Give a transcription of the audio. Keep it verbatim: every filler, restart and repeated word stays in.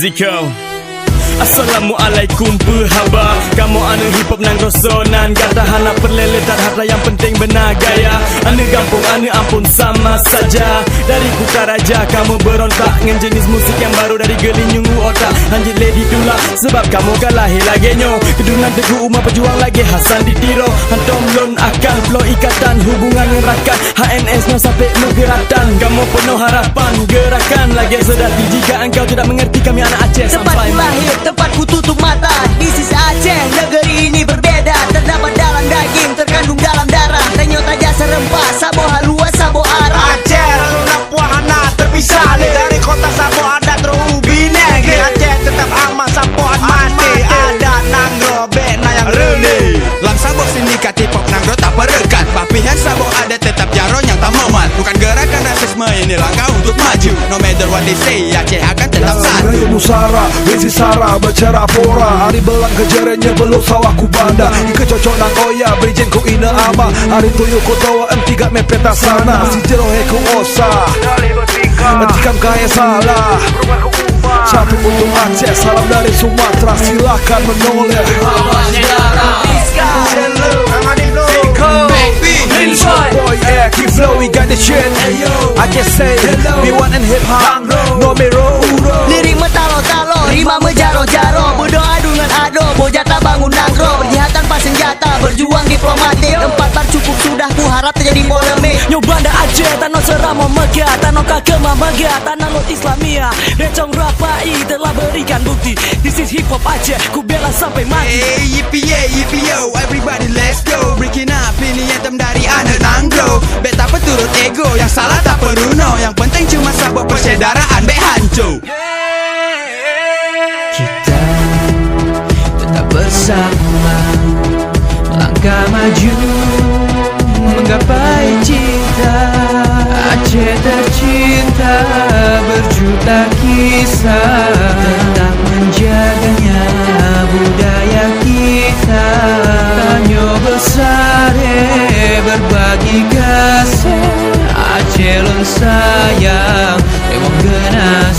Zikau. Assalamualaikum, peue haba? Kamoe aneuk hip hop nanggroe soe nan, gata hana peureulée le that, hata nyang peunteng beuna gaya. Aneuk gampông, aneuk amphon sama saja. Dari Kutaraja kamoe beurontak ngon jeunèh musik nyang barô dari geulinyueng u otak. Hanjeuet lé ditulak, sabab kamoe ka lahé lagée nyoe. Keudungan teungku uma peujuang lagée Hasan di Tiro. Hantom lôn akan ploh ikatan hubungan ngon rakan. H N S nyoe sampai meugeuratan. Kamoe peunoh harapan geurakan lagée seudati. Jika engkau tidak mengerti kami anak Aceh. Tempat sampai ku lahir, tempat ku tutup mata. This is Aceh, negeri ini berbeda. Terdapat dalam daging, terkandung dalam darah. Tanyoe tajak seureumpah, saboh haluwa, saboh arah. Aceh, lalu na puah hana terpisah lé. Dari kota saboh adat roh ubine. Di Aceh tetap aman, saboh adat mati. Adat nanggroe bèk na nyang reulée. Lam saboh sindikat hip hop nanggroe tapeureukat. Bak pih nyan saboh adat tetap jaroe nyang tamomat. Bukan gerakan rasisme, ini langkah untuk maju. No matter what they say, Aceh akan tetap satu. Rayeuk musara, bisi sara, beucara pora. Ari beulang keu jeuren nyoe beulôh sawah ku banda. Ikeu cocok nang oya, bri jén ku ineuk ama. Ari tuyuh ku towa, em tiga mepet tasana. Si jroh he ku osa. Tikam kaya salah. Satu untuk Aceh, salam dari Sumatera. Silakan menoleh. Boy, yeah, keep flow, we got the shit. I just say, we want and hip hop, no mirror. Lirik meutalo-talo, rima meujaro-jaro, beudoa deungon ado, boh jata bangun nanggroe, perjihatan pas senjata, berjuang diplomatik, empat bar cukup sudah, ku harap terjadi polemik. Nyoe Banda Aceh, tanoh seuramoe meugah, tanoh ka keumah meugah, tanoh lôn Islamiyah, Deh Cong Rapai telah berikan bukti. This is hip hop Aceh, ku bela sampai mati. Hey, yippee, yeah, yippee, yo, everybody, let's go. Breaking up, ini anthem dari aneuk nanggroe. Bèk tapeuturot ego, nyang salah tapeurunoe. Nyang penting cuma saboh persaudaraan, bèk hanco. Kita tetap bersama, langkah maju menggapai cita. Aceh tercinta, berjuta kisah, tetap menjaganya budaya kita. Tanyoe beusaré berbagi kasih, Aceh lôn sayang, lewat genah